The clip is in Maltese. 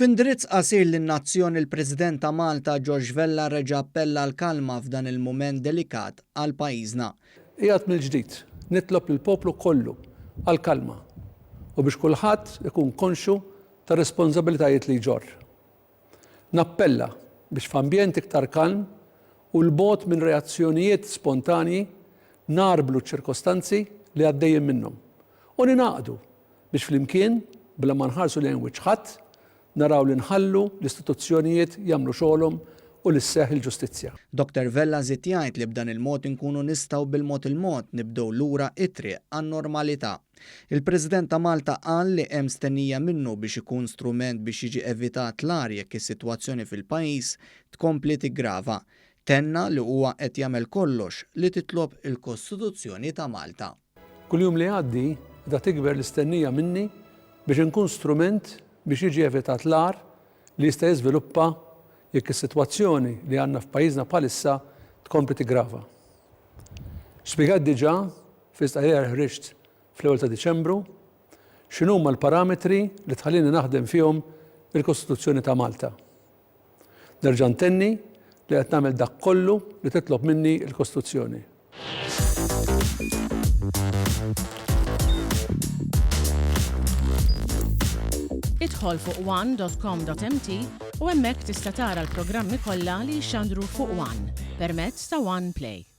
F'indirizz qasir lin-nazzjon il-President ta' Malta George Vella reġa' appella għall-kalma f'dan il-mument delikat għal pajjiżna. Qiegħed mill-ġdid nitlob lill-poplu kollu għall-kalma u biex kulħadd ikun konxju tar-responsabilitajiet li jġorr. Nappella biex f'ambjent iktar kalm u 'l bogħod minn reazzjonijiet spontanji ngħarblu ċ-ċirkostanzi li għaddejjin minnhom u ningħaqdu biex flimkien, bla ma nħarsu lejn wiċċ ħadd, naraw li nħallu l-istituzzjonijiet jagħmlu xogħolhom u li sseħħ il-ġustizzja. Dottor Vella żied jgħid li b'dan il-mod inkunu nistgħu bil-mod il-mod nibdew lura t-triq għan-normalità. Il-President ta' Malta qal li hemm stennija minnu biex ikun strument biex jiġi evitat l-agħar jekk is-sitwazzjoni fil-pajjiż tkompli tiggrava. Tenna li huwa qed jagħmel kollox li titlob il-Kostituzzjoni ta' Malta. Kull jum li jgħaddi qiegħda tikber l-istennija minni biex inkun strument biex jiġi evitat l-agħar li jista' jiżviluppa jekk is-sitwazzjoni li għandna f'pajjiżna bħalissa tkompli tiggrava. Spjegajt diġà fi stqarrija li ħriġt fl-ewwel ta' Diċembru x'inhuma l-parametri li tħallini naħdem fihom il-Kostituzzjoni ta' Malta. Nerġa' ntenni li qed nagħmel dak kollu li titlob minni l-Kostituzzjoni. Idħol fuq one.com.mt u hemmhekk tista' tara l-programmi kollha li jixxandru fuq One permezz ta' One Play.